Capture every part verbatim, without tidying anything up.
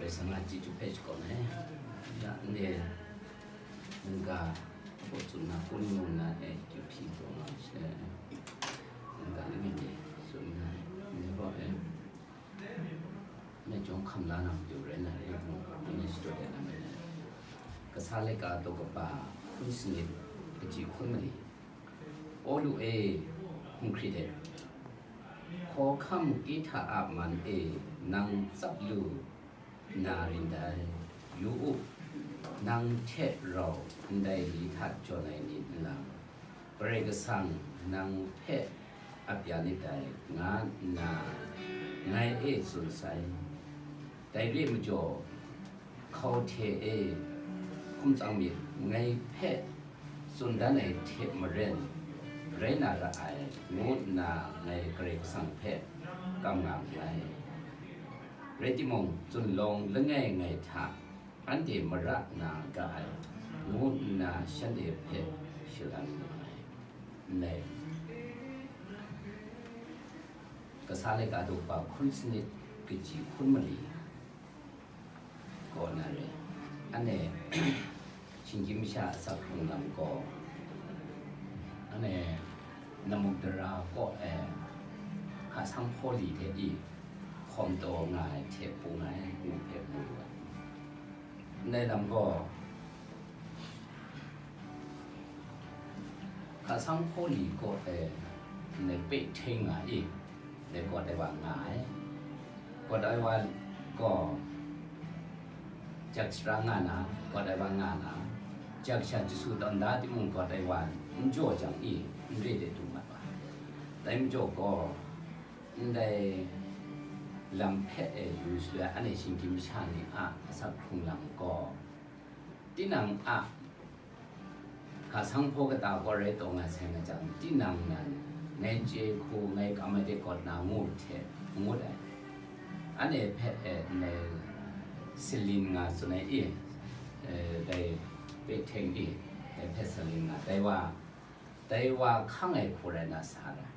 Sanga chyeju hpe shakawn ai. Ya, ne, nga, ko tsun na, ko ni na, e, ju hpyi taw nga she, nga ni mi ni, tsun na, ni ko, e, ne, jong hkam la na matu rai na, e, mo, ni shadaw de na, me na. Kasa laika daw kaba hkun sanit, kaji hkun mali. Pawlu e, hkun hkrit e, hkawhkam Kehta a man e, nang tsap lu na rin dai. Yu u, nang hte rau ndai li hta jawn ai ni nlang, Karai Kasang nang hpe ap ya nit dai, nga nna ngai e tsun sai. Dai re ai majaw, hkau hte e hkum tsang myit, ngai hpe tsun dan ai hte maren rai na ra ai, ngu nna ngai Karai Kasang hpe kam nga nngai. Rai timung, zunlawng langai ngai hta anhte mara na ga ai, ngu nna shanhte hpe shalan nga ai. Ndai Kasa laika daw kaba hkun sanit kaji hkun mali kaw na re. Anhte shinggyim masha a asak hkrung lam gaw, anhte Nammukdara kaw e hka sanghpaw li hte i hkawm taw nga ai hte pung ai, ngu hpe mu lu ai. Ndai lam gaw, hka sanghpaw li kaw e ndai Pehteng nga i, ndai Kawt ai wa nga ai. Kawt ai wa gaw, jak sara nga na, Kawt ai wa nga na, jak sha jasu tawn da timung, Kawt ai wa n jaw jang i, n re de du mat wa. Dai majaw gaw, ndai lam hpe e yu shaloi, anhte shinggyim masha ni a asak hkrung lam gaw, tinang a hka sanghpaw kata kaw rai taw nga sai nga jang, tinang nan ngai chye hku, ngai kam ai de kaw na ngu hte ngut ai. Anhte hpe e ndai Selin nga tsun ai i, e, dai Pehteng i, dai hpe Selin nga, dai wa, dai wa hkang ai hku rai na sa ra.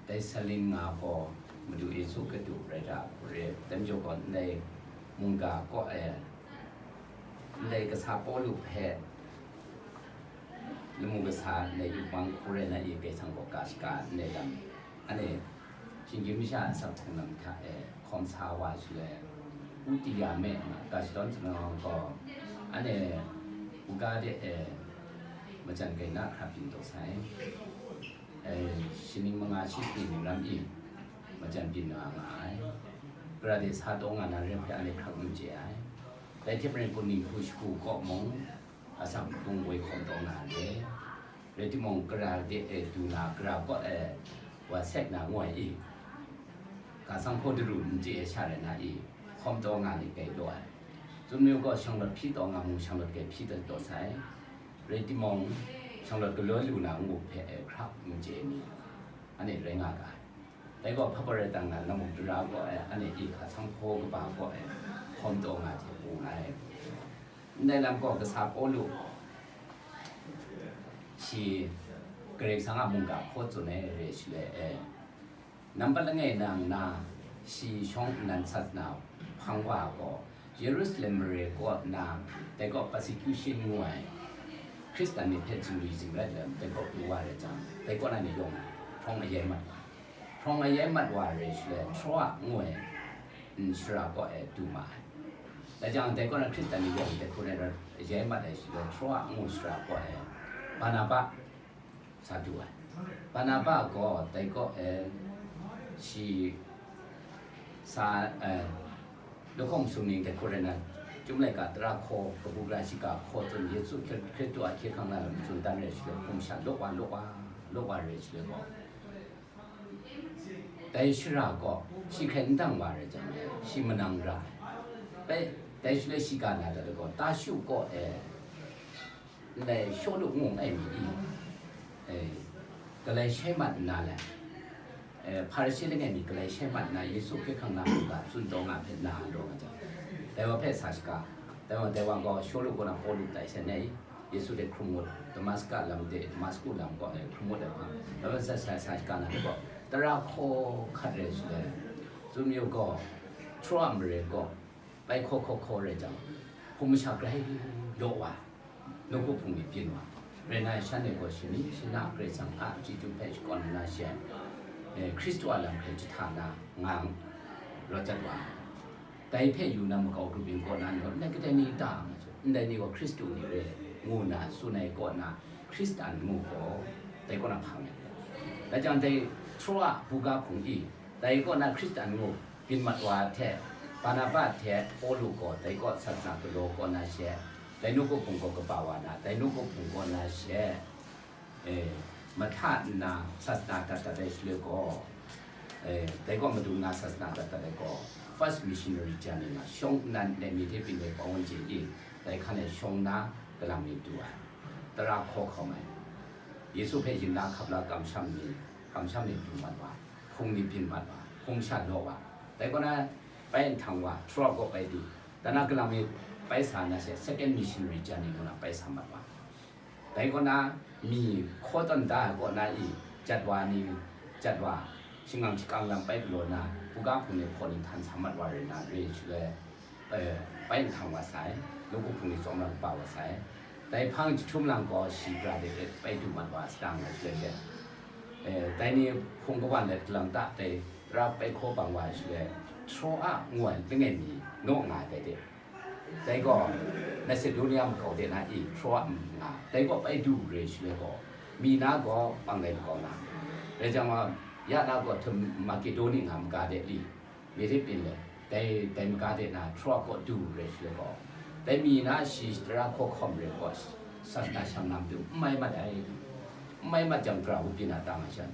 Dai Selin nga gaw Madu Yesu Hkristu rai ra hku re, dai majaw gaw ndai mungga kaw e, ndai kasa Pawlu hpe lamu kasa ndai yupmang hku rai na i, Kaisang kaw ka shaka ndai lam, anhte shinggyim masha a asak hkrung lam hta e hkawm sa wa shaloi, Utiya me nga ga shadawn tsun ai gaw, anhte uga de e majan kai na hkra byin taw sai. E, shaning manga shi shaning ning ram i, majan byin na nga ai. Gara de sa taw nga na re hpe anhte hkrak n chye ai. Dai hte maren, Korinhku shagu kaw mung, asak hkrung woi hkawm taw nga re. Rai timung, gara de e du na, gara kaw e wa sek na ngu ai i, hka sanghpaw daru n chye ai sha rai na i, hkawm taw nga ni kai taw ai. Tsun mayu gaw, shanglawt hpyi taw nga mung, shanglawt kai hpyi taw sai. Rai timung, shanglawt galaw lu na ngu hpe e hkrak n chye ni, anhte rai nga ga ai. Dai gaw hpa rai tang na, Nammukdara kaw e, anhte i hka sanghpaw kaba kaw e hkawm taw nga hte pung ai. Ndai lam gaw kasa Pawlu, shi Karai Kasang a mungga hkaw tsun ai re shaloi e, nampat langai nang na, shi shawng nnan sat na hpang wa gaw, Yerusalem mare kaw na, dai gaw persecution ngu ai, Hkristan ni hpe zingri zingrat lam, dai gaw pru wa rai jang, dai kaw na ni yawng hprawng ayai mat wa. Hprawng ayai mat wa re shaloi, Troa ngu ai, n, shara kaw e du ma ai. Dai jang, dai kaw na Hkristan ni yawng dai hku rai rai ayai mat ai shaloi, Troa ngu shara kaw e Barnaba sa du ai. Barnaba gaw dai kaw e shi sa, e, lahkawng sumning dai hku rai na, Chyum laika tara hkaw, kabu gara shiga hkaw tsun, Yesu Hkri-, Hkristu a hkye hkrang na lam tsun dan re shaloi, hkum sha law wa, law wa, law wa re shaloi gaw, dai shara gaw shi hkrai n dang wa rai jang, shi manang ra ai. Bai, dai shaloi shi ga na dat gaw, Tarshu kaw e ndai Shawlu ngu ai mi i, e, galai shai mat nna lai, e, Hparishe langai mi galai shai mat nna, Yesu hkye hkrang na mungga tsun taw nga hpe na rawng ai jang, dai wa hpe sa shaga, dai wa, dai wa gaw Shawlu kaw na Pawlu tai sai nai, Yesu hte hkrum ngut, Damaska lam de, Damasku lam gaw, e, hkrum ngut ai hpang, dai wa sa, sa, sa shaga na gaw, tara hkaw hkat rai shaloi, tsun mayu gaw, Troa mare gaw, bai hkaw hkaw hkaw rai jang, hpung masha grai law wa, nawku hpung ni byin wa, rai na shanhte gaw shani shana Karai Kasang a chyeju hpe shakawn na she, eh, Hkristu a lam hkrai jahta na nga rawt jat wa ai. Dai hpe yu na makau grup yin kaw na ni gaw, ndai kadai ni ta nga su, ndai ni gaw Hkristu ni re, ngu nna tsun ai kaw na, Hkristan ngu gaw, dai kaw na hpang ai. Dai jang dai Troa buga hpung i, dai kaw na Hkristan ngu byin mat wa hte, Barnaba hte Pawlu gaw dai kaw sasana galaw kaw na she, dai nawku hpung gaw kaba wa na, dai nawku hpung kaw na she, eh, mahta nna sasana dat dat ai shaloi gaw, eh, dai kaw madu nna sasana dat dat ai gaw, first missionary journey nga shawng nnan let mi hte byin ai pawng chye i, dai hkan e shawng na galang mi du ai. Tara hkaw hkawm ai. Yesu hpe yin la hkap la kamsham ni, kamsham ni du mat wa, hpung ni byin mat wa, hpung sha law wa. Dai kaw na, bai nhtang wa, Troa kaw bai du. Dan na galang mi bai sa na she, second missionary journey ngu na bai sa mat wa. Dai kaw na, mi hkaw tawn da ai kaw na i, jat wa ni, jat wa, shingang shakang lam bai galaw na, buga hpung ni hpaw ni htan sa mat wa rai na, re shaloi, eh, bai nhtang wa sai, nawku hpung ni tsawm na kaba wa sai. Dai hpang jahtum lang gaw shi pra de bai du mat wa sagang ai shaloi she, eh, dai ni hpung kawan let galang ta dai ra bai hkaw bang wa ai shaloi, Troa ngu ai langai mi naw nga ai dai de. Dai gaw Macedonia makau de na i Troa nga, dai gaw bai du re shaloi gaw, mi na gaw bang rai makau na, rai jang wa, ya na gaw htum Makedoni nga maga de li, mi hte byin le, dai, dai maga de na Troa kaw du re shaloi gaw, dai mi na shi tara hkaw hkawm re gaw, sasana shang na matu n mai mat ai, n mai mat jang, gara wu byin na ta nga shan,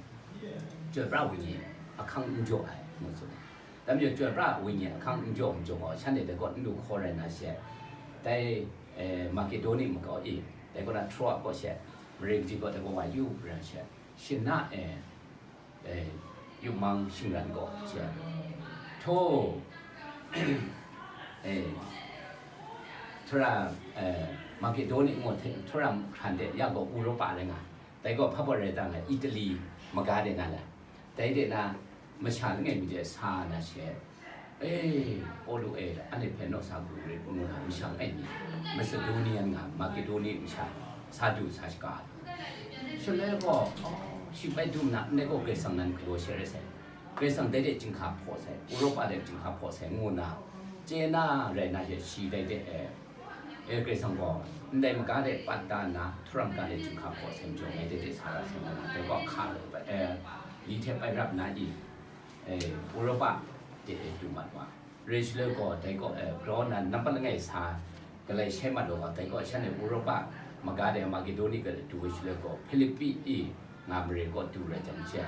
Chyoi pra Wenyi ahkang n jaw ai, ngu tsun ai. Dai majaw, Chyoi pra Wenyi ahkang n jaw, n jaw gaw, shanhte dai kaw n du hkaw rai na she, dai, eh, Makedoni makau i, dai kaw na Troa kaw she, mare kaji kaw dai kaw wa yu ra she, shana e, eh, yupmang shingran gaw she, htaw, eh, Troa, eh, Makedoni ngu hte, Troa hkran de ya gaw Uropa rai nga, dai gaw hpa baw rai ta nga, Italy maga de na la, dai de na masha langai mi de sa na she, e, Pawlu e, anhte hpe naw sa hkru rit ngu na masha langai mi, Macedonian nga, Makedoni masha, sa du sa shaga ai. Shaloi gaw, oh, shi bai dum na, ndai gaw Karai Kasang nan galaw she rai sai. Karai Kasang dai de chyinghka hpaw sai, Uropa de chyinghka hpaw sai ngu na, chye na rai na she shi dai de e, e, Karai Kasang gaw ndai maga de pat da nna, Hturam ga de chyinghka hpaw sai majaw, ngai dai de sa ra sai ngu na, dai gaw hka, e, li hte bai rap na i, e, Uropa de e du mat wa. Rai shaloi gaw, dai gaw, e, grau nnan nampat langai sa, galai shai mat wa gaw, dai gaw shanhte Uropa maga de Makedoni ga de du ai shaloi gaw, Hpilipi i nga mare gaw du rai jang she,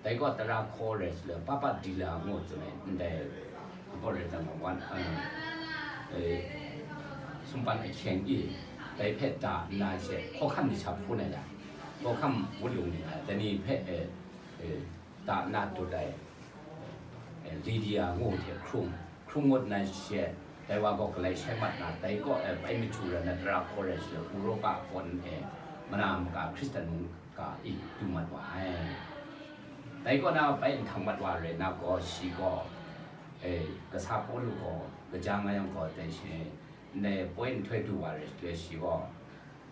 dai gaw tara hkaw rai shaloi, Papa Dila ngu tsun ai, ndai hpaw rai jang wan, e, sumpan ahkyeng i, dai hpe da nna she, hkawhkam ni sha hpun ai la, hkawhkam wunlung ni nga, dai ni hpe, e, e, da nna dut ai, e, Lidia ngu hte hkrung, hkrung ngut nna she, dai wa gaw galai shai mat na, dai gaw, e, bai machyu rai na tara hkaw rai shaloi, Uropa kaw e, mana maka Hkristan mung ga i du mat wa ai. Dai kaw na bai nhtang mat wa rai na gaw, shi gaw, e, kasa Pawlu gaw kaja nga yang gaw, dai shi ndai poi nhtoi du wa rai shaloi, shi gaw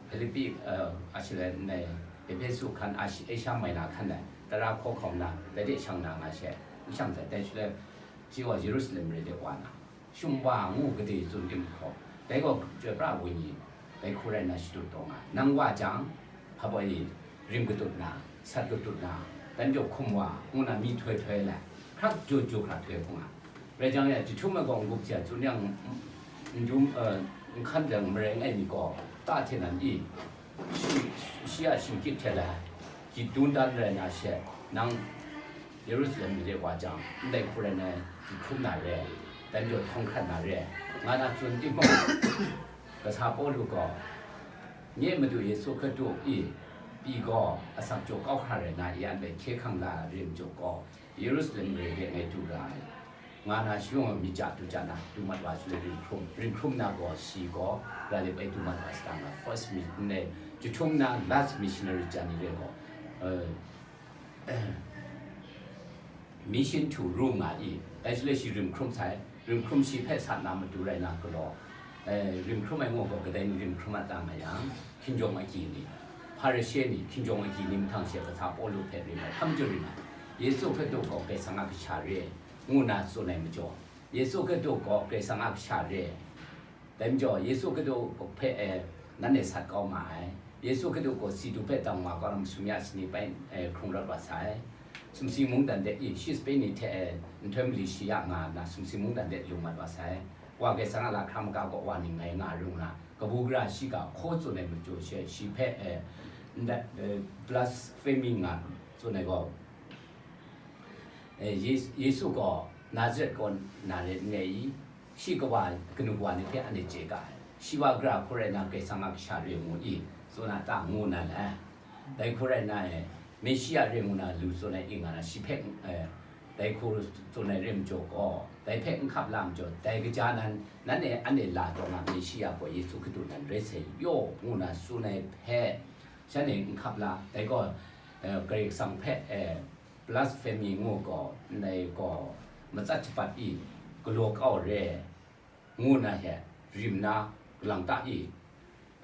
Hpilipi, e, a shaloi ndai Ehpesu hkan, Asia, Asia Minor hkan ai tara hkaw hkawm na, dai de shang na nga she, n shang sai, dai shaloi shi gaw Yerusalem mare de wa na, Shumwa ngu gade tsun tim hkawm, dai gaw Chyoi pra Wenyi dai hku rai nna shadut taw nga, nang wa jang, hpa baw e, rim katut na, sat katut na, dan jaw hkum wa, ngu na mi htoi htoi lai, hkrak jaw jaw hkra htoi hku nga. Rai jang e, jahtum ai gaw n-gup hte tsun yang, n-, n-, n-, e, n hkan jang marai n ai mi gaw, ta hte nan i, shi, shi a shingkyit hte lai, gyit dun dan rai na she, nang Yerusalem mare wa jang, ndai hku rai nna, jahtum na re, dan jaw htawng hkrat na re, nga na tsun timung, kasa Pawlu gaw, nye Madu Yesu Hkristu i pyi gaw, asak jaw kau hkra rai na, ya ndai hkye hkrang la rim jaw gaw, Yerusalem mare de ngai du ra ai, nga na, shi yawng myit ja du ja na, du mat wa shaloi rim hkrum, rim hkrum na gaw, shi gaw Galile bai du mat wa sagang na, first mi-, ndai, jahtum na last missionary journey re gaw, e, Mission to Rome nga i, dai shaloi shi rim hkrum sai, Rim hkrum shi hpe sat na matu rai na galaw, eh, rim hkrum ai ngu gaw kadai ni rim hkrum a ta nga yang, hkinjawng agyi ni, Hparishe ni, hkinjawng agyi ni mahtang she kasa Pawlu hpe rim ai, hpa majaw rim ai, Yesu Hkristu gaw Karai Kasang a kasha re, ngu na tsun ai majaw, Yesu Hkristu gaw Karai Kasang a kasha re, dai majaw, Yesu Hkristu hpe, eh, nanhte sat kau ma ai. Yesu Hkristu gaw si du hpe dang wa kau na masum ya shani bai, eh, hkrung rawt wa sai. Sumsing mungdan de, i, shi sape ni hte, eh, nhtoi mali shi ya nga nna, sumsing mungdan de lung mat wa sai. Wa Karai Kasang a lahkra maga gaw wa ning ngai nga rung na, kabu gara shiga hkaw tsun ai majaw she, shi hpe, eh, ndat, eh, blasphemy nga tsun ai gaw, eh, Yes-, Yesu gaw Nazaret kaw na re n re i? Shi kawa, kanu kawa ni hpe anhte chye ga ai. Shi wa gara hku rai na, Karai Kasang a kasha re ngu i, tsun a ta ngu na le? Dai hku rai na e, Meshia re ngu na lu tsun ai i nga na, shi hpe, eh, dai hku tsun ai re majaw gaw, dai hpe n hkap la majaw, dai kaja nan, nanhte anhte la taw na Meshia gaw Yesu Hkristu nan rai sai yaw, ngu na tsun ai hpe, shanhte n hkap la, dai gaw, eh, Karai Kasang hpe, eh, blasphemy ngu gaw, ndai gaw matsat shapat i, galaw kau re, ngu na he, rim na, galang ta i,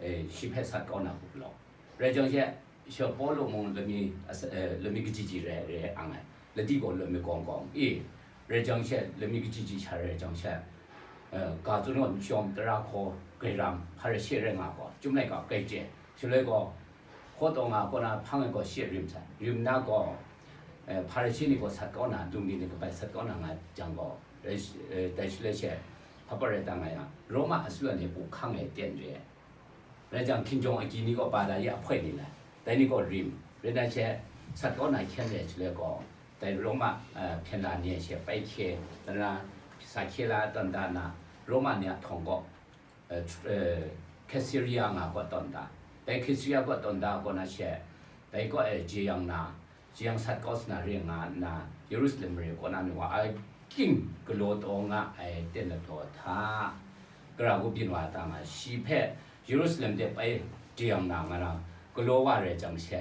eh, shi hpe sat kau na hku galaw. Rai jang she, she Pawlu mung lami, as-, eh, lami kaji ji re, re ang ai, ladi gaw lami gawng gawng i, rai jang she, lami kaji ji sha rai jang she, eh, ga tsun gaw n shawm tara hkaw, grai ram, Hparishe rai nga gaw, chyum laika grai chye, shaloi gaw, hkaw taw nga kaw na hpang ai gaw shi rim sai, rim na gaw, eh, Hparishe ni gaw sat kau na, lungli ni kabai sat kau na nga jang gaw, rai sh-, eh, dai shaloi she, hpa pa rai ta nga yang, Roma asuya ni hku hkang e ten re ai. Rai jang, hkinjawng agyi ni gaw ba da ye ahpoi ni lai, dai ni gaw rim, rai na she, sat kau na hkyen re shaloi gaw, dai Roma, eh, hpyen la ni e she pai hkye, dai na sa hkye la tawn da na, Roma ni a htawng gaw, eh, tr-, eh, Caesarea nga kaw tawn da. Dai Caesarea kaw tawn da kaw na she, dai kaw e jeyang na, jeyang sat kau sa na re nga nna, Yerusalem mare kaw na ni wa ai king galaw taw nga ai ten ladaw hta, gara ku byin wa ta nga, shi hpe Yerusalem de bai jeyang na nga na, galaw wa rai jang she,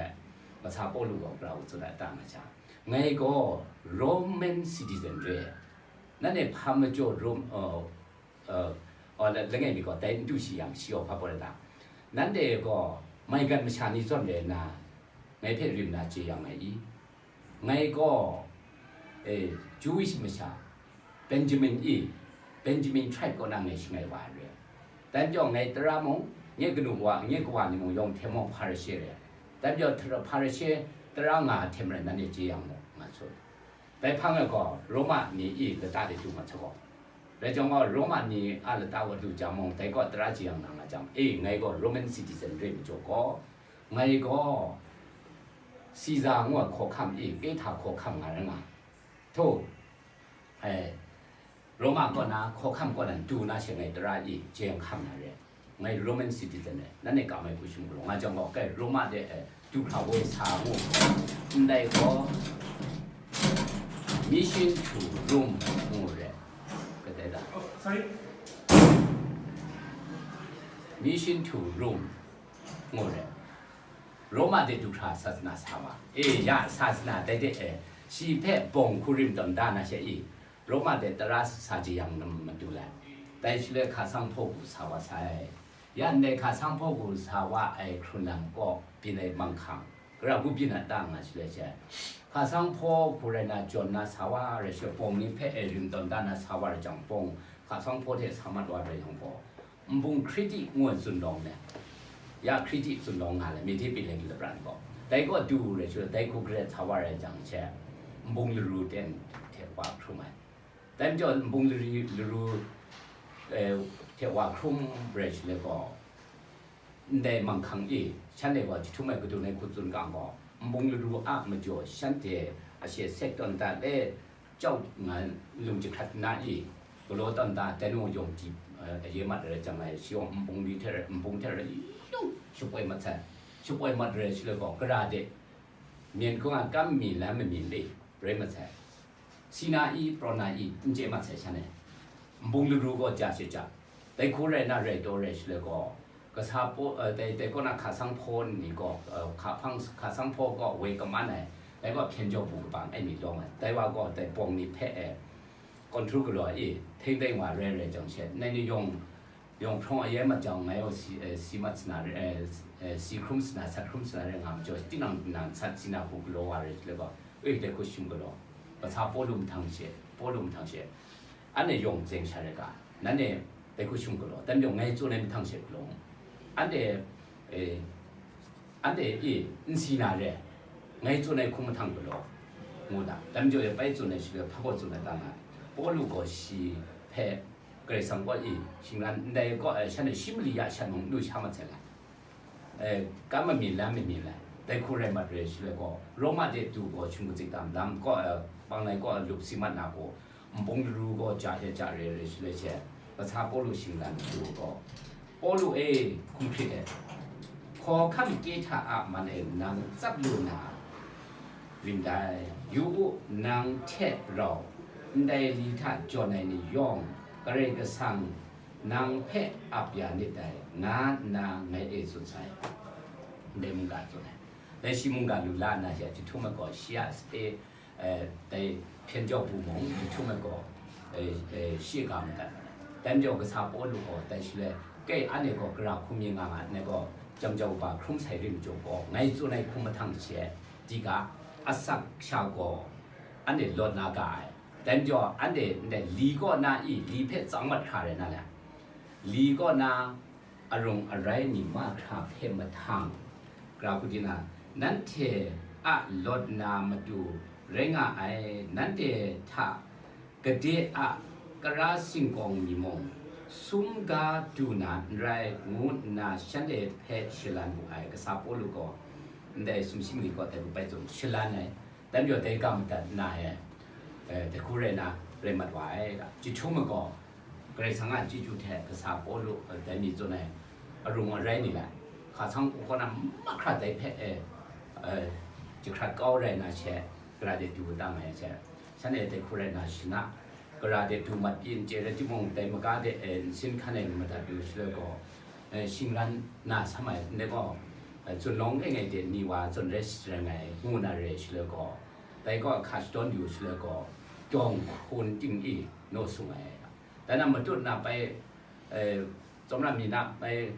kasa Pawlu gaw gara ku tsun ai ta nga jang, ngai gaw Roman citizen re, nanhte hpa majaw Rom-, uh, uh, uh, la-, langai mi gaw dai n du shi yang, shi gaw hpa poi la ta? Nanhte gaw maigan masha ni zawn rai nna, ngai hpe rim na jeyang ai i? Ngai gaw, eh, Jewish masha, Benjamin i, Benjamin tribe kaw na ngai shangai wa ai re. Dai majaw ngai tara mung, nye kanu wa, nye kawa ni mung yawng hte mawng Hparishe re. Dai majaw tara-, Hparishe tara nga hte maren nanhte jeyang mu, nga tsun. Dai hpang e gaw, Roma ni i lata de du mat sa gaw, rai jang gaw, Roma ni a lata wa du jang mung, dai gaw tara jeyang na nga jang, e, ngai gaw Roman citizen re majaw gaw, ngai gaw Caesar ngu ai hkawhkam i, Kehta hkawhkam nga rai nga. Hto, e, Roma kaw na, hkawhkam kaw na du na she ngai tara i jeyang hkam na re. Ngai Roman citizen e, nanhte kam ai hku shim galaw nga jang gaw, kai Roma de e, du hkra woi sa ngu, ndai gaw, Mission to Rome ngu re. Kadai da? Oh, sorry. Mission to Rome ngu re. Roma de du hkra sasana sa wa. E, ya sasana dai de e, shi hpe bawng hku rim tawn da na she i, Roma de tara sa jeyang na matu lai. Dai shaloi hka sanghpaw gu sa wa sai. Ya ndai hka sanghpaw gu sa wa ai hkrun lam kaw byin ai manghkang, gara ku byin a ta nga shaloi she, hka sanghpaw hku rai na jawn na sa wa rai shaloi, bawng ni hpe e rim tawn da na sa wa rai jang, bawng hka sanghpaw hte sa mat wa rai yang gaw, nbung Kriti ngu ai zunlawng ni, ya Kriti zunlawng nga le, Medi Pileng Labran gaw, dai kaw du rai shaloi, dai hku garet sa wa rai jang she, nbung laru ten hte wa hkrum ai. Dai majaw nbung lari, laru, eh, hte wa hkrum rai shaloi gaw, ndai manghkang i, shanhte gaw jahtum ai kadun ai hku tsun ga gaw, nbung laru a majaw shanhte a she sek tawn dat le, jau nga lung jahkrat nna i, galaw tawn da, dai nu yawng di, eh, aye mat rai jang ai, shi yawng nbung li hte rai, nbung hte rai, yung shapoi mat sai. Shapoi mat rai shaloi gaw, gara de, myen hkung a kam mi lam mi le, rai mat sai. Si na i, prawn na i, n chye mat sai shan e. Nbung laru gaw ja she ja. Dai hku rai na rai taw rai shaloi gaw, kasa hpaw, eh, dai, dai kaw na hka sanghpaw ni gaw, eh, hka hpang, hka sanghpaw gaw woi kaman ai, dai gaw hpyen jau bu kabang ai mi lawm ai. Dai wa gaw dai bawng ni hpe e, Control galaw e, hting teng wa rai rai jang she, nai ni yawng, yawng hprawng a yai mat jang, ngai yawng si, eh, si mat sana rai, eh, eh, si hkrum sana, sat hkrum sana rai nga majaw, tinang nang sat si na hku galaw wa rai, le gaw, e, dai hku shim galaw, kasa Pawlu mahtang she, Pawlu mahtang she, anhte yawng zeng sha rai ga, nanhte dai hku shim galaw, dan yawng ngai tsun ai mahtang she galaw, anhte, eh, anhte e n si na re, ngai tsun ai hkum mahtang galaw, ngu na, dan jaw e bai tsun ai shi hpe hpa gaw tsun ai ta nga, Pawlu gaw shi hpe Karai Kasang kaw e shingran ndai kaw, eh, shan e shi mali ya shan mung nu sha mat sai la, eh, kam ma mi lam mi mi la, dai hku rai mat re shi le gaw, Roma de du gaw shung katsik tam lam kaw, eh, pangngai kaw lup si mat na gaw, nbung laru gaw ja hte ja re re shi le she, kasa Pawlu shingran du gaw, Pawlu e, hkum hprit e, hkawhkam kehta a man e nang tsap lu na rin dai. Yu u, nang hte rau ndai li hta jawn ai ni yawng, Karai Kasang nang hpe ap ya nit dai, nga nna ngai e tsun sai. Ndai mungga tsun ai. Dai shi mungga lu la nna shi a jahtum ai gaw, shi a sape, eh, dai hpyen jau bu mung jahtum ai gaw, eh, eh, shi ga madat. Dai majaw kasa Pawlu gaw dai shaloi, kai anhte gaw gara hkum yin nga nga, anhte gaw jam jau ba hkrum sai rim jaw gaw, ngai tsun ai hkum mahtang she, di ga, asak sha gaw anhte lawt na ga ai. Dai majaw anhte ndai li kaw na i, li hpe tsang mat hkra rai na le, li kaw na arung arai mi mahkra hpe mahtang, gara hku di na, nanhte a lawt na matu rai nga ai, nanhte hta gade a kara singkawng mi mung, sum ga du na n rai, ngu nna shanhte hpe shalan wu ai. Kasa Pawlu gaw ndai sumshi mali kaw dai hku bai tsun shalan ai. Dai majaw dai ga madat nna e, eh, dai hku rai na, rai mat wa ai. Jahtum ai gaw, Karai Kasang a chyeju hte kasa Pawlu, eh, dai mi tsun ai, arung arai ni la, hka sang u kaw na mahkra dai hpe, eh, eh, jahkrat kau rai na she, gara de du tam ai she, shanhte dai hku rai na shana, gara de du mat pyi n chye rai timung, dai maga de, eh, nsin hkan e madat yu shaloi gaw, eh, shingran na sam ai, ndai gaw, eh, zunlawng langai de ni wa zawn rai sharai ngai, ngu na re shaloi gaw, dai gaw hka shadawn yu shaloi gaw, dawng hkun ting i naw sung ai. Dai na matut na bai, eh, tsawmra mi na bai,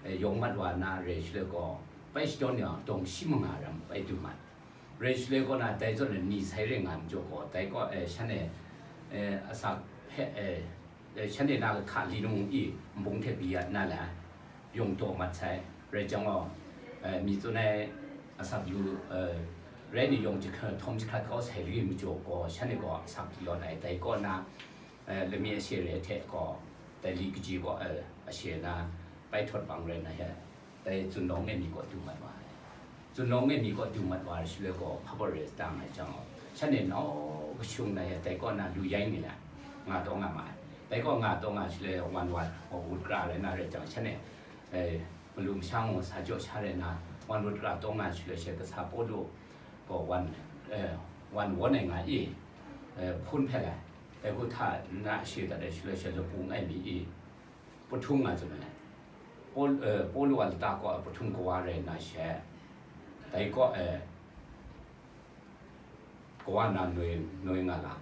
eh, yawng mat wa na re shaloi gaw, bai shadawn yang dawng shi manga ram bai du mat. Re shaloi gaw na dai zawn ni sai rai nga majaw gaw, dai gaw, eh, shanhte, eh, asak hpe, eh, eh, shanhte na hka li nung i nbung hte biyat na la, yawng daw mat sai. Rai jang gaw, eh, mi tsun ai asak lu, eh, rai ni yawng jahkra, htawn jahkrat kau sai rim majaw gaw, shanhte gaw asak lawt ai, dai kaw na, eh, lami ashe re hte gaw, dai li kaji gaw, eh, ashe na bai htawt bang rai na he, dai zunlawng e mi kaw du mat wa ai. Zunlawng e mi kaw du mat wa ai shaloi gaw, hpa baw re dang ai jang gaw, shanhte nau kashung na e dai kaw na lu yai ni la, nga taw nga ma ai. Dai kaw nga taw nga shaloi wan wa, wa wut kra rai na rai jang, shanhte, eh, malu masha ngu sa jaw sha rai na, wan wut kra taw nga shaloi she kasa Pawlu gaw wan, eh, wan won ai nga i, eh, hpun hpe lai, dai hku hta na she dat ai shaloi she lapu ngai mi i, Pahtum nga tsun ai. Paul, eh, Pawlu a lata kaw e Pahtum kawa rai nna she, dai kaw e kawa na noi, noi nga la.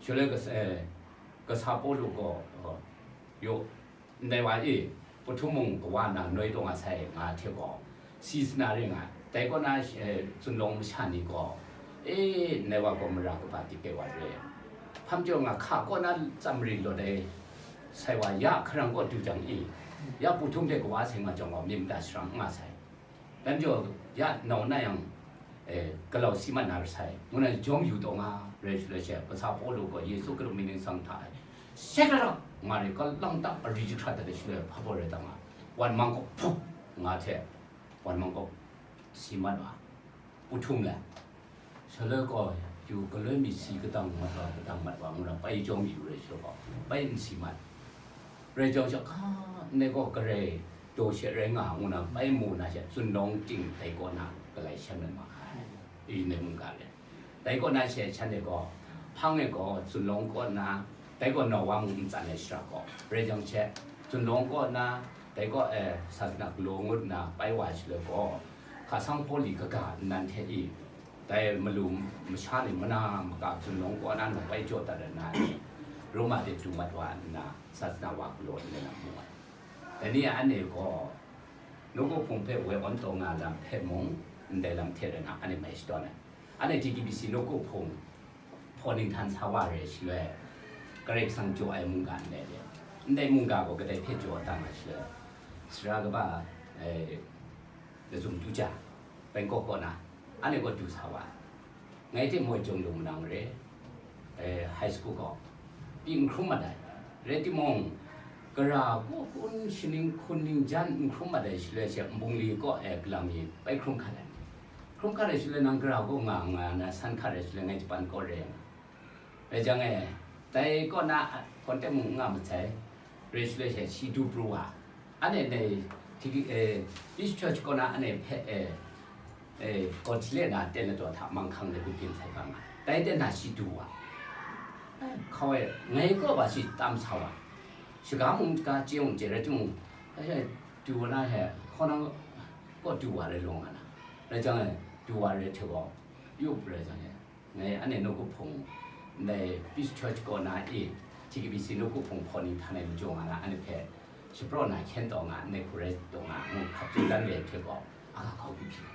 Shaloi kas-, eh, kasa Pawlu gaw, oh, yo, ndai wa e, Pahtum mung kawa na noi taw nga sai nga hte gaw, si sana ring ai. Dai kaw na, eh, zunlawng masha ni gaw, e, ndai wa gaw mara kaba dik ai wa re. Hpa majaw nga hka kaw na tsam ri lawt ai sai wa ya hkarang kaw du jang i, ya Pahtum hte kawa sai nga jang gaw, myit mada sharang n nga sai. Dai majaw ya nau na yang, eh, galau si mat na ra sai, ngu na jawm yu taw nga, rai shaloi she, kasa Pawlu gaw Yesu Hkristu mying ningsang hta e, shet da da, nga re, kalang tak ari jahkrat dat ai shaloi, hpa baw rai taw nga, wan mang kaw hpup nga hte, wan mang kaw si mat wa, Pahtum le, shaloi gaw, yu galoi mi si kadang mat wa, kadang mat wa, ngu na bai jawm yu rai shaloi gaw, bai n si mat. Rai jang sha hka, ndai gaw garai daw she rai nga, ngu na bai mu na she, zunlawng ting dai kaw na galai shan mat ma ai. I ndai mungga re. Dai kaw na she, shanhte gaw, hpang e gaw, zunlawng kaw na, dai gaw nau wa mung n tsan ai shara gaw, rai jang she, zunlawng kaw na, dai gaw, eh, sasana galaw ngut nna bai wa shaloi gaw, hka sanghpaw li kaga nnan hte i, dai malu masha ni mana maka zunlawng kaw na nau bai jaw dat ai na ni, Roma de du mat wa nna, sasana wa galaw nna mu ai. Dai ni a anhte gaw, nawku hpung hpe woi awn taw nga lam hpe mung, ndai lam hte rai nga, anhte mai shadawn ai. Anhte T K B C nawku hpung hpaw ninghtan sa wa re shaloi, Karai Kasang jaw ai mungga ndai de. Ndai mungga gaw kadai hpe jaw tam ai shaloi, sara kaba, eh, lazum du ja, Bangkok kaw na, anhte gaw du sa wa ai. Ngai hte moi jawng lu manang re, eh, high school gaw, pyi n hkrum mat ai. Rai timung, gara kaw kun shaning hkun ningjan n hkrum mat ai shaloi she, nbungli kaw e galam mi bai hkrum hkat ai. Hkrum hkat ai shaloi nang gara kaw nga nga na san hkat ai shaloi ngai Japan kaw re nga. Rai jang e, dai kaw na, a, contact mung n nga masai, rai shaloi she, shi du pru wa. Anhte dai, tiki, eh, East Church kaw na anhte hpe, eh, eh, gaw hti le na ten na taw hta manghkang de gu byin sai ga nga. Dai ten na shi du wa. Eh, hkau e, ngai kaw wa shi tam sa wa. Shaga mung ga, chye mung chye, rai timung, eh, du wa na he, hkaw na kaw du wa rai law nga na. Rai jang e, du wa rai hte gaw, yup rai jang e. Ngai anhte nawku hpung, ndai Peace Church kaw na e, T K B C nawku hpung hpaw ninghtan ai majaw nga na, anhte hpe shapraw na hkyen taw nga, ndai hku rai taw nga, ngu hkap tsun dan re ai hte gaw, a ga hkau kyu hpyi.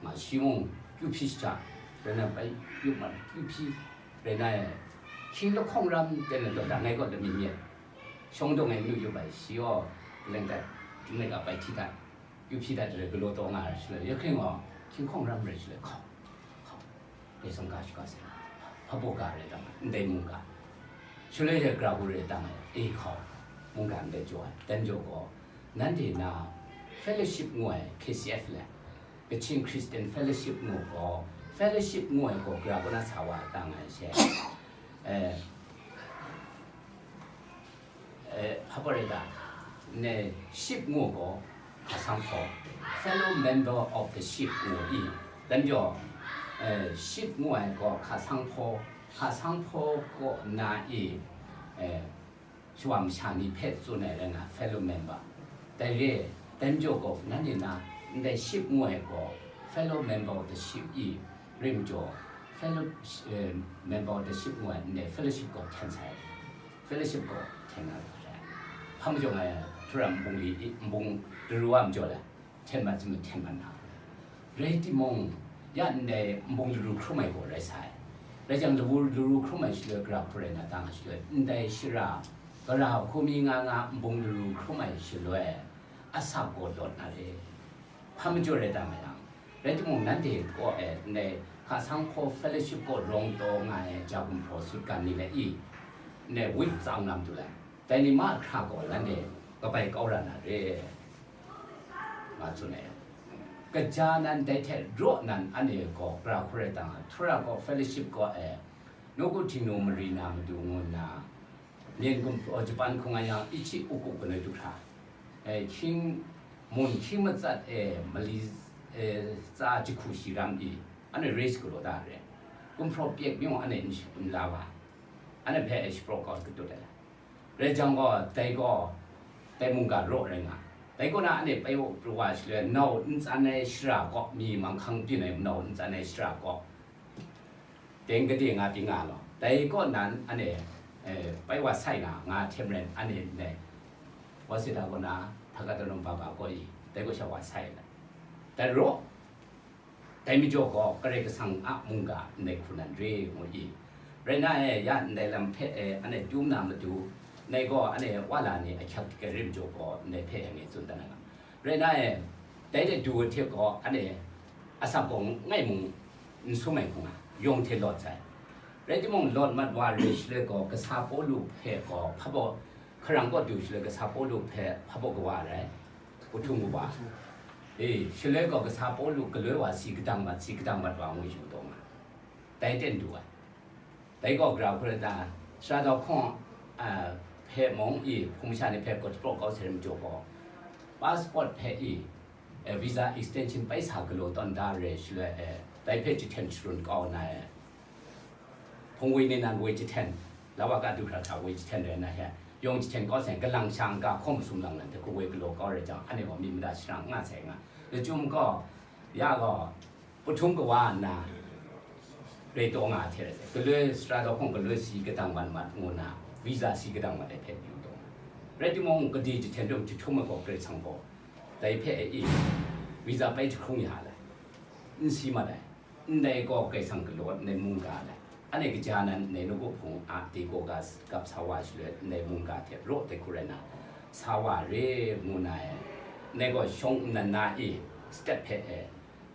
Nga shi mung kyu hpyi shaja, rai na bai yup mat kyu hpyi, rai na e, hkying lahkawng ram ten na taw da ngai kaw lami myit, shawng daw ngai nu yup ai, shi gaw, leng dat, chyum ngai ga bai hti dat, kyu hpyi dat rai galaw taw nga ai shaloi, ya hkring gaw, hkying lahkawng ram rai shaloi, hkau, hkau. Karai Kasang ga shaga sai, hpabaw ga rai tam ai, ndai mungga. Shaloi she gara hku rai tam ai, e hkau, mungga ndai jaw ai, dan jaw gaw, nanhte na fellowship ngu ai K C F le, Kachin Christian Fellowship ngu gaw, fellowship ngu ai gaw gara kaw na sa wa tam ai she, eh, eh, hpabaw rai ta, ne, ship ngu gaw, hka sanghpaw, fellow member of the ship ngu i, dan jaw, eh, ship ngu ai gaw hka sanghpaw, hka sanghpaw kaw na i, eh, shawa masha ni hpe tsun ai rai nga, fellow member. Dai re, dan jaw gaw, nanhte na, ndai ship ngu ai gaw, fellow member of the ship i, rim jaw, fellow, eh, member of the ship ngu ai, ndai fellowship gaw hten sai. Fellowship gaw hten na ra ai. Hpa majaw ngai htura nbung li, nbung laru a majaw le, hten mat sin, hten mat na. Rai timung, ya ndai nbung laru hkrum ai gaw rai sai. Rai jang, laru, laru hkrum ai shaloi, gara hku rai na tang ai shaloi, ndai shara, gara hku mi nga nga nbung laru hkrum ai shaloi, asak gaw lawt na re. Hpa majaw rai tam ai yang, rai timung, nanhte kaw e ndai hka sanghpaw fellowship kaw rawng taw nga ai ja gumhpraw sutgan ni le i, ndai wit tsang na matu lai, dai ni mahkra gaw nanhte kabai kau ra na re, nga tsun ai. Kaja nan dai hte raw nan anhte gaw gara hku rai tam ai, htura gaw fellowship kaw e, nawku htingnu mari na matu ngu nna, Myen gumhpraw, Japan hkung nga yang, Ichi Uku kanoi du hkra, eh, hkying, mun hkying matsat e mali, eh, tsa jahku shi ram i, anhte race galaw da re. Gumhpraw pyek myit anhte n sh-, n la wa, anhte hpe e shapraw kau katut ai. Rai jang gaw, dai gaw, dai mungga raw rai nga. Dai kaw na anhte bai wa pru wa shaloi, nau n tsan ai shara kaw mi manghkang byin ai nau n tsan ai shara kaw, teng gade nga pyi nga law, dai kaw nan anhte, eh, bai wa sai na, nga hte maren anhte ndai, Waseda kaw na, Htakatanom Baba kaw i, dai kaw sha wa sai na. Dai raw, dai majaw gaw Karai Kasang a mungga ndai hku nan re ngu i. Rai na e, ya ndai lam hpe e, anhte dum na matu, ndai gaw anhte wa la ni ahkyak hte rim jaw gaw, ndai hpe e ngai tsun dan ai lam. Rai na e, dai hte du ai hte gaw, anhte asak gaw ngai mung n sum ai hku nga, yawng hte lawt sai. Rai timung, lawt mat wa re shaloi gaw, kasa Pawlu hpe gaw hpabaw, hkarang kaw du shaloi kasa Pawlu hpe hpabaw kawa rai, Kuhtum kawa. E, shaloi gaw kasa Pawlu galoi wa si kadang mat, si kadang mat wa ngu yu taw nga, dai ten du ai. Dai gaw gara hku rai ta, sara dau hkawng, a, hpe mung i, hpung masha ni hpe gaw japraw kau sai rim jaw gaw, passport hpe i, e, visa extension bai sa galaw tawn da re shaloi, e, dai hpe jahten sharun kau na e, hpung woi ni nan woi jahten, lawa ka du hkra hkra woi jahten rai na he, yawng jahten kau sai, galang sha n-ga hkawm masum lang nan hte hku woi galaw kau rai jang, anhte gaw myit mada sharang n nga sai nga. Lachyum gaw, ya gaw, Kuhtum kawa nna, bai taw nga hte rai, galoi sara daw hkawng galoi si kadang mat mat ngu na, visa si kadang mat ai hpe yu taw nga. Rai timung, gade jahten dum jahtum ai gaw Karai Kasang gaw dai hpe e, visa bai jahkrung ya ai, n si mat ai, ndai gaw Karai Kasang galaw ndai mungga ai, anhte kaja nan ndai nawku hpung a deko ga gap sa wa shaloi ndai mungga hte raw dai hku rai na, sa wa re ngu na e, ndai gaw shawng nnan na e, step hpe e,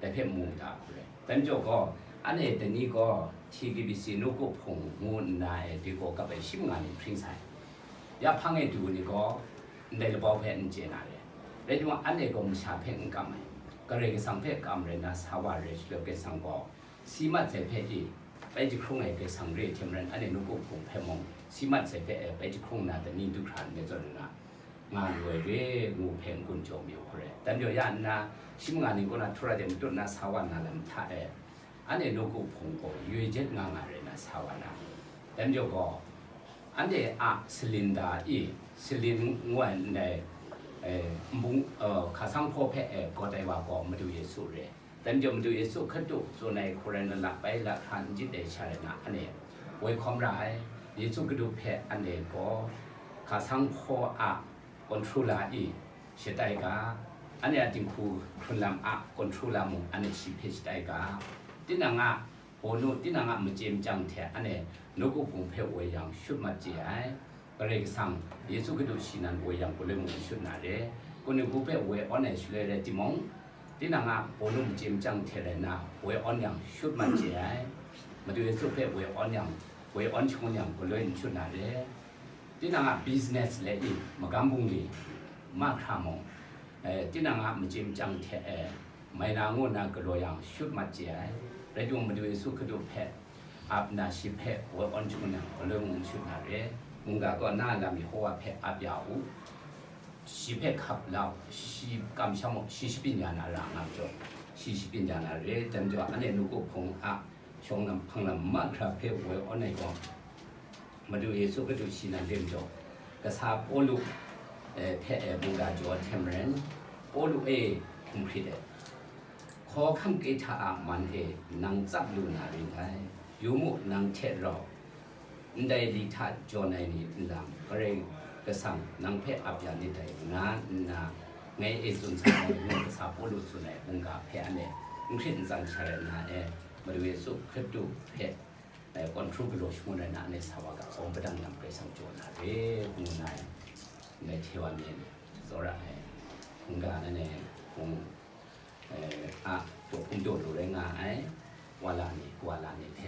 dai hpe mu da hku rai. Dai majaw gaw, anhte dai ni gaw T K B C nawku hpung ngu nna e, deko gap ai shi manga ni hpring sai. Ya hpang e du ni gaw, ndai labau hpe n chye na re. Rai timung, anhte gaw masha hpe n kam ai, Karai Kasang hpe kam rai na sa wa re shaloi, Karai Kasang gaw si mat sai hpe i, bai jahkrung ai Karai Kasang re hte maren, anhte nawku hpung hpe mung si mat sai hpe e, bai jahkrung na dai ni du hkra n rai zawn na, nga lu ai re ngu hpe n-gun jaw mi hku rai. Dai majaw ya nna, shi manga ni kaw na htura de matut na sa wa na lam hta e, anhte nawku hpung gaw yoi jet nga nga rai na sa wa na. Dai majaw gaw, anhte a salin da i, salin ngu ai ndai, eh, nbung, eh, hka sanghpaw hpe, eh, gawt ai wa gaw Madu Yesu re. Dai majaw Madu Yesu Hkristu tsun ai hku rai na, lap bai lahkra n jit ai sha rai na, anhte woi hkawm ra ai. Yesu Hkristu hpe anhte gaw hka sanghpaw a controller i shatai ga, anhte a dinghku hkrun lam a controller mung anhte shi hpe shatai ga, tinang a bawnu, tinang a machye machyang hte anhte nawku hpung hpe woi yang shut mat chye ai. Karai Kasang, Yesu Hkristu shi nan woi yang galoi mung n shut na re. Kaning hku hpe woi awn ai shaloi rai timung, tinang a bawnu machye machyang hte rai na, woi awn yang shut mat chye ai. Madu Yesu hpe woi awn yang, woi awn shangun yang galoi n shut na re. Tinang a business le i, magam bungli, mahkra mung, eh, tinang a machye machyang hte e, mai na ngu nna galaw yang shut mat chye ai. Rai timung, Madu Yesu Hkristu hpe ap nna, shi hpe woi awn shangun yang, galoi mung n shut na re. Mungga gaw na a lam Yehowa hpe ap ya u, shi hpe hkap la u, shi kamsham u, shi shapyin ya na ra nga majaw, shi shapyin ya na re. Dai majaw, anhte nawku hpung a shawng lam hpang lam mahkra hpe woi awn ai gaw, Madu Yesu Hkristu shi nan re majaw, kasa Pawlu, eh, hpe, eh, mungga jaw ai hte maren, Pawlu e, hkum hkrit ai, hkawhkam Kehta a man e nang tsap lu na ring dai. Yu mu, nang hte rau ndai li hta jawn ai ni nlang, Karai Kasang nang hpe ap ya nit dai, nga nna ngai e tsun sa ai, ngu kasa Pawlu tsun ai mungga hpe anhte n hkrit n tsan sha rai nna e, Madu Yesu Hkristu hpe, eh, control galaw shangun rai na, anhte sa wa ga, awng padang lam Karai Kasang jaw na re, ngu nna e, ndai hte wa mi tsawra ai, mungga nan e, hpung, eh, a, daw hpung daw lu rai nga ai, wa la ni, wa la ni hte